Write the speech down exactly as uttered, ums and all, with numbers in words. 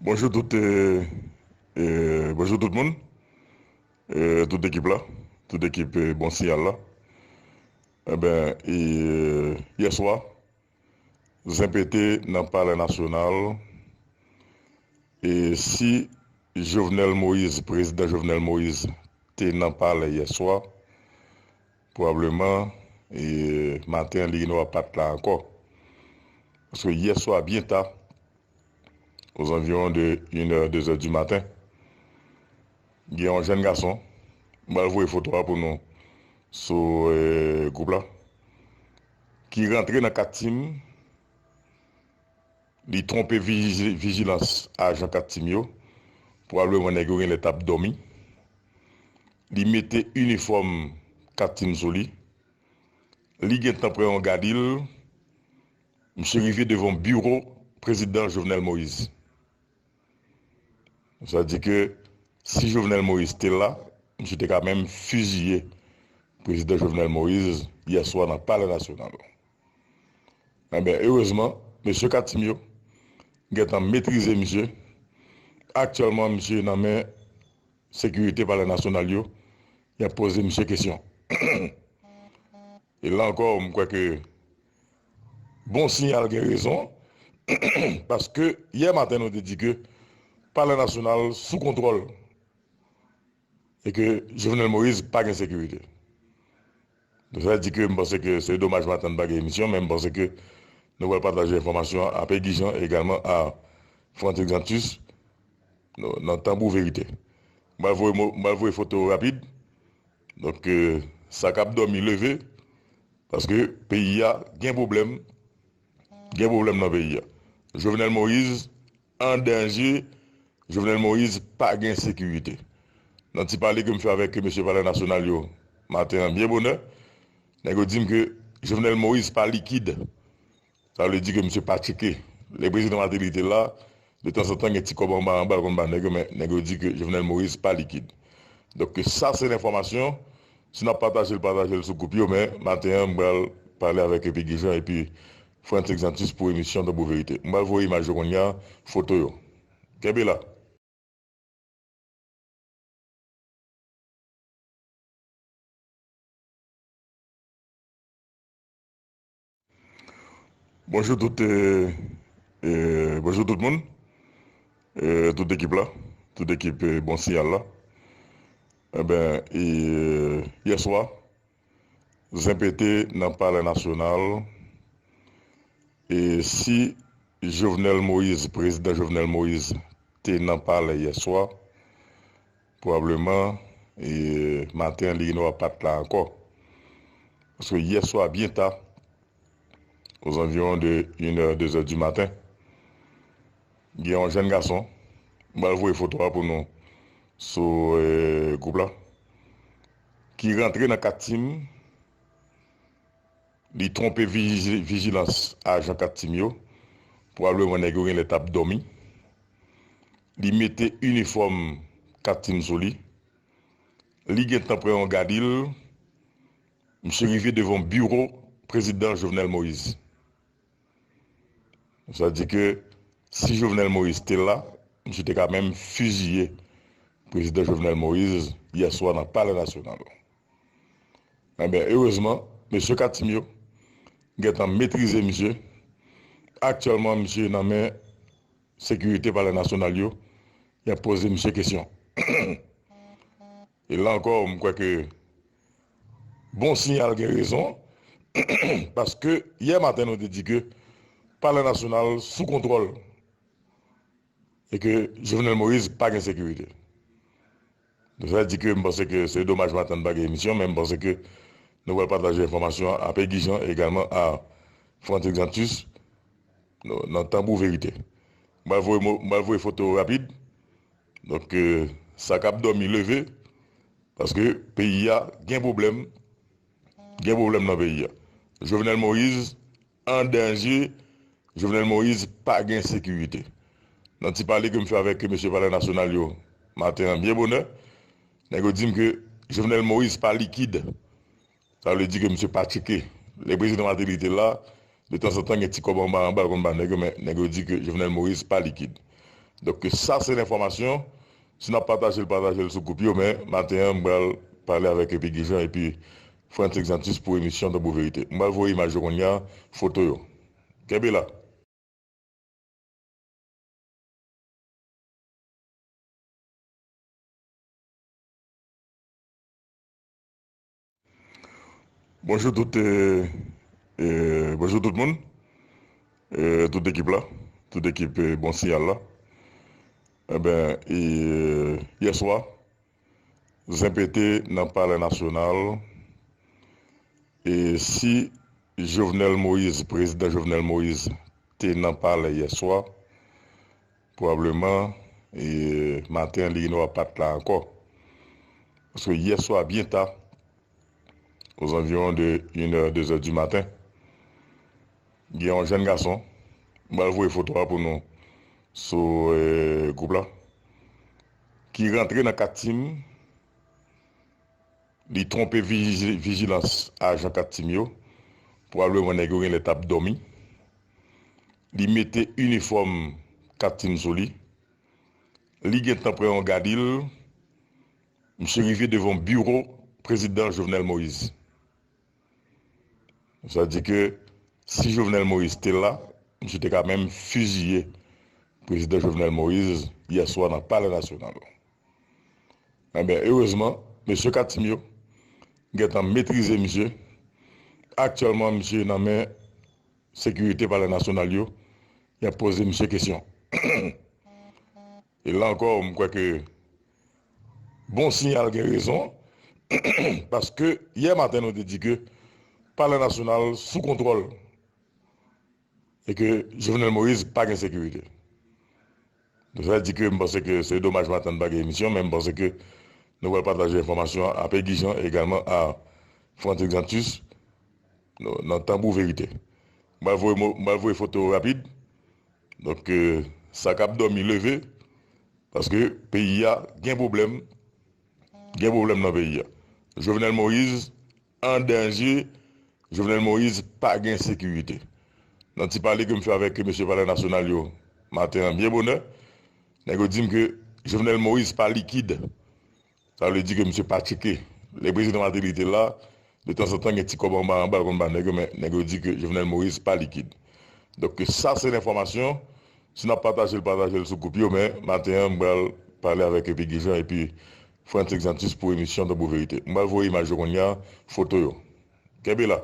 Bonjou tout, e, e, bonjou tout moun, e, tout ekip la, tout ekip, e, Bon Siyal la. Enben, e, yè swa, zen pete nan Palè Nasyonal. E si Jovenel Moïse, prezidan Jovenel Moïse, te nan palè yè swa, pwobableman, e, maten an, li gen dwa pa t la ankò. Paske yè swa, byen ta, aux environs de une heure, deux heures du matin, gen yon jèn gason, m pral voye foto a pou nou sou, e, gwoup la, ki rantre nan Kat Tim, li twonpe viji-, vijilans ajan Kat Tim yo, pwobableman nèg yo genlè t ap dòmi, li mete inifòm Kat Tim sou li, li gentan pran yon gadil, misye rive devan biwo prezidan Jovenel Moïse. Sa di ke si Jovenel Moïse te la, misye te ka menm fiziye prezidan Jovenel Moïse yè swa nan Palè Nasyonal. Enben, erezman, mesye Kat Tim yo gentan metrize misye. Aktyèlman, misye nan men sekirite Palè Nasyonal yo. Y ap poze misye kesyon. E la ankò, m kwè ke Bon Siyal gen rezon, paske yè maten nou te di ke Palè Nasyonal sou kontwòl e ke Jovenel Moïse pa gen sekirite. Donk, sa di ke m panse ke se domaj maten n pa gen emisyon, men m panse ke nou pral pataje enfòmasyon an a Peggy Jean e egalman a Franck Exantus nan, nan Tanbou Verite. M pral voye mo-, m pral voye foto yo rapid. Donk, e, sa k ap dòmi leve, paske peyi a gen pwoblèm, gen pwoblèm nan peyi a. Jovenel Moïse an danje, Jovenel Moïse pa gen sekirite. Nan ti pale ke m fè avèk mesye Palè Nasyonal yo maten an byen bonè, nèg yo di m ke Jovenel Moïse pa likid. Sa vle di ke misye pa tcheke. Lè prezidan Martelly te la, de tanzantan gen ti kòb anba, anba l konn ba nèg yo, men nèg yo di ke Jovenel Moïse pa likid. Donk, sa se lenfòmasyon. Si n ap pataje l, pataje l sou gwoup yo, men maten an, m pral pale avèk Peggy Jean epi Franck Exantus pou emisyon Tanbou Verite. M pral voye imaj yo kounye a, foto yo. Kenbe la. Bonjou tout, e, e, bonjou tout moun, e, tout ekip la, tout ekip, e, Bon Siyal la. Enben, e, yè swa, zen pete nan Palè Nasyonal. E si Jovenel Moïse, prezidan Jovenel Moïse, te nan palè yè swa, pwobableman, e, maten an, li gen dwa pa t la ankò. Paske yè swa, byen ta, aux environs de une heure, deux heures du matin, gen yon jèn gason, m pral voye foto a pou nou sou, e, gwoup la, ki rantre nan Kat Tim, li twonpe viji-, vijilans ajan Kat Tim yo, pwobableman nèg yo genlè t ap dòmi, li mete inifòm Kat Tim sou li, li gentan pran yon gadil, misye rive devan biwo prezidan Jovenel Moïse. Sa di ke si Jovenel Moïse te la, misye te ka menm fiziye prezidan Jovenel Moïse yè swa nan Palè Nasyonal. Enben, erezman, mesye Kat Tim yo gentan metrize misye. Aktyèlman, misye nan men sekirite Palè Nasyonal yo. Y ap poze misye kesyon. E la ankò, m kwè ke Bon Siyal gen rezon, paske yè maten nou te di ke Palè Nasyonal sou kontwòl e ke Jovenel Moïse pa gen sekirite. Donk, sa di ke m panse ke se domaj maten n pa gen emisyon, men m panse ke nou pral pataje enfòmasyon an a Peggy Jean e egalman a Franck Exantus nan, nan Tanbou Verite. M pral voye mo-, m pral voye foto yo rapid. Donk, e, sa k ap dòmi leve, paske peyi a gen pwoblèm, gen pwoblèm nan peyi a. Jovenel Moïse an danje, Jovenel Moïse pa gen sekirite. Nan ti pale ke m fè avèk mesye Palè Nasyonal yo maten an byen bonè, nèg yo di m ke Jovenel Moïse pa likid. Sa vle di ke misye pa tcheke. Lè prezidan Martelly te la, de tanzantan gen ti kòb anba, anba l konn ba nèg yo, men nèg yo di ke Jovenel Moïse pa likid. Donk, sa se lenfòmasyon. Si n ap pataje l, pataje l sou gwoup yo, men maten an, m pral pale avèk Epi Gijan epi Frantz Exantus pou emisyon Tanbou Verite. M pral voye imaj yo kounye a, foto yo. Kenbe la. Bonjou tout, eh, eh, bonjou tout moun, eh, tout ekip la, tout ekip, eh, Bon Siyal la. Enben, eh, yè swa, zen pete nan Palè Nasyonal. E si Jovenel Moïse, prezidan Jovenel Moïse, te nan palè yè swa, pwobableman, e, maten an, li genlè pa t la ankò. Paske yè swa, byen ta, aux environs de une heure, deux heures du matin, gen yon jèn gason, m pral voye foto a pou nou sou, eh, gwoup la, ki rantre nan Kat Tim, li twonpe viji-, vijilans ajan Kat Tim yo. Pwobableman nèg yo genlè t ap dòmi. Li mete inifòm Kat Tim sou li. Li gentan pran yon gadil. Misye rive devan biwo prezidan Jovenel Moïse. Sa di ke si Jovenel Moïse te la, misye te ka menm fiziye prezidan Jovenel Moïse yè swa nan Palè Nasyonal. Enben, erezman, mesye Kat Tim yo gentan metrize misye. Aktyèlman, misye nan men sekirite Palè Nasyonal yo. Y ap poze misye kesyon. E la ankò, m kwè ke Bon Siyal gen rezon, paske yè maten nou te di ke Palè Nasyonal sou kontwòl e ke Jovenel Moïse pa gen sekirite. Sa di ke m panse ke se domaj maten n pa gen emisyon, men m panse ke nou pral pataje enfòmasyon an a Pegi Jean e egalman a Frantz Exantus nan, nan Tanbou Verite. M pral voye mo-, m pral voye foto yo rapid. Donk, eh, sa k ap dòmi leve, paske peyi a gen pwoblèm, gen pwoblèm nan peyi a. Jovenel Moïse an danje, Jovenel Moïse pa gen sekirite. Nan ti pale ke m fè avèk mesye Palè Nasyonal yo maten an byen bonè, nèg yo di m ke Jovenel Moïse pa likid. Sa vle di ke misye pa tcheke. Lè prezidan Martelly te la, de tanzantan gen ti kòb anba, anba, l konn ba nèg yo, men nèg yo di ke Jovenel Moïse pa likid. Donk, sa se lenfòmasyon. Si n ap pataje l, pataje l sou gwoup yo, men maten an, m pral pale avèk Epi Gijan epi Frantz Exantus pou emisyon Tanbou Verite. M pral voye imaj yo kounye a, foto yo. Kenbe la.